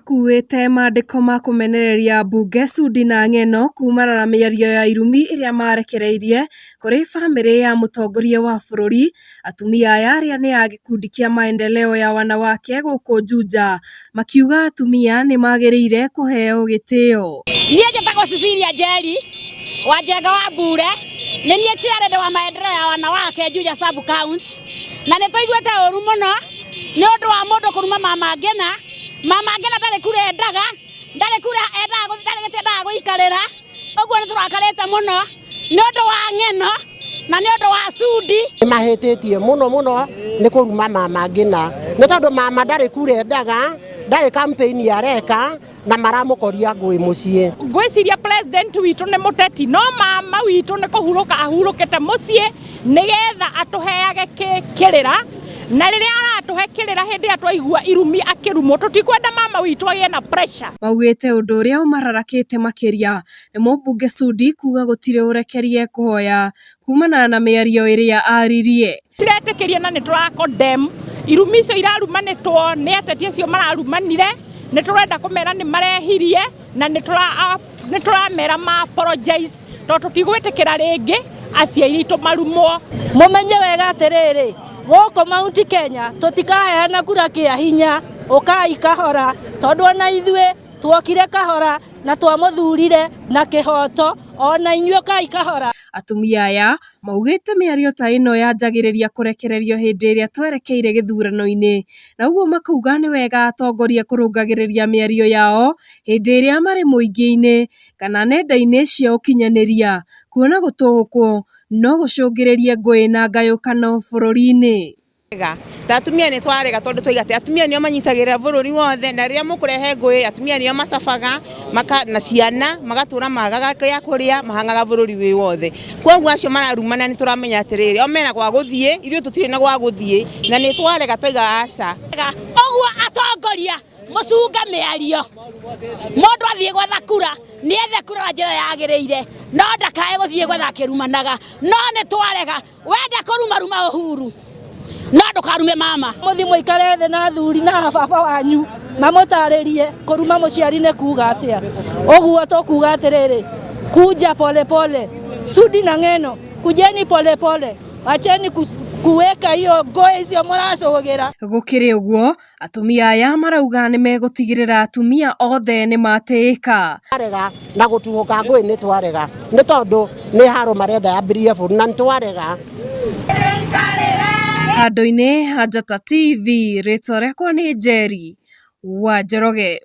Makuĩte mandĩko ma kũmenereria mbunge Sudi na Ng'eno kumana na mĩario ya irumi ĩrĩa marekereirie kũrĩ bamĩrĩ ya mũtongoria wa bũrũri. Atumia aya arĩa nĩ a gĩkundi kĩa Maendeleo ya Wanawake gũkũ Juja makiuga atumia nĩmagĩrĩire kũheo gĩtĩo. Niĩ njĩtagwo Cecilia Njeri wa Njenga wa Mbure, nĩ niĩ chairlady wa Maendeleo ya Wanawake Juja Sub County, na nĩ tũiguĩte ũru mũno nĩ ũndũ wa mũndũ kũruma Mama Ngina. Mama Ngina ndarĩ kura endaga, ndarĩ kura endaga, ndarĩ gĩtĩ endaga gũikarĩra, ũguo nĩ tũrakarĩte mũno nĩ ũndũ wa Ng'eno na nĩ ũndũ wa Sudi. Nĩ mahĩtĩtie mũno mũno nĩ kũruma Mama Ngina, nĩ tondũ mama ndarĩ kura endaga, ndarĩ campaign areka, na maramũkoria ngũĩ mũciĩ. Ngwĩciria president witũ nĩ mũteti, no mama witũ nĩ kũhurũka ahurũkĩte mũciĩ nĩgetha atũheage kĩrĩra, na rĩrĩa aratũhe kĩrĩra hĩndĩ ĩrĩa twaigua irumi akĩrumwo, tũtikwenda mama witũ agĩe na pressure. Maugĩte ũndũ ũrĩa ũmararakĩte makĩria nĩ mũmbunge Sudi kuga gũtirĩ ũrekerie kũhoya kumana na mĩario ĩrĩa aririe. Tũtiretĩkĩria na nĩ tũra condemn irumi icio irarumanĩtwo nĩ ateti acio mararumanire, nĩ tũrenda kũmera nĩ marehirie na nĩ tũramera ma apologize tondũ tũtigwĩtĩkĩra rĩngĩ aciari aitũ marumwo. Mũmenye wega atĩrĩrĩ, gũkũ Mount Kenya tũtikaheana kura kĩa hinya, ũkai kahora, tondũ ona ithuĩ tuokire kahora na twamũthurire na kĩhoto, ona inyuĩ ũkai kahora. Atumia aya maugĩte mĩario ta ĩno yanjagĩrĩria kũrekererio hĩndĩ ĩrĩa twerekeire gĩthurano-inĩ, na ũguo makauga nĩ wega atongoria kũrũngagĩrĩria mĩario yao hĩndĩ ĩrĩa marĩ mũingĩ-inĩ kana nenda-inĩ cia ũkinyanĩria, kuona gũtũhũkwo no gũcũngĩrĩrie ngũĩ na ngayũkano bũrũri-inĩ. Ta atumia nĩ twarega tondũ twaiga atĩ atumia nĩo manyitagĩrĩra bũrũri wothe, na rĩrĩa mũkũrehe ngũĩ atumia nĩo macabaga na ciana magatũra magaga gĩa kũrĩa mahangaga bũrũri wĩ wothe. Koguo acio mararumana nĩ tũramenya atĩrĩrĩ, o mena gwa gũthiĩ, ithuĩ tũtirĩ na gwa gũthiĩ, na nĩ twarega twaiga aca. Ũguo atongoria mũcunge mĩario, mũndũ athiĩ gwetha kura nĩ ethe kura na njĩra yagĩrĩire, no ndakae gũthiĩ gwetha akĩrumanaga. No nĩ twarega, wenda kũrumaruma Uhuru no ndũkarume mama. Mũthiĩ mũikare thĩ na athuri na baba wanyu mamũtarĩrie kũruma mũciari nĩ kuga atĩa. Ũguo tũkuga atĩrĩrĩ, kuja pole pole, Sudi na Ng'eno, kujeni pole pole, wacheni kuweka hiyo ngũĩ icio mũracũgĩra. Gũkĩrĩ ũguo, atumia aya marauga nĩ megũtigĩrĩra atumia othe nĩ matĩĩka. Twarega na gũtuhũka ngũĩ nĩ twarega, nĩ tondũ nĩ haro marenda yambĩrĩrie bũrũri na nĩ twarega. Handũ-inĩ ha Njata TV, rĩtwa rĩakwa nĩ Njeri wa Njoroge.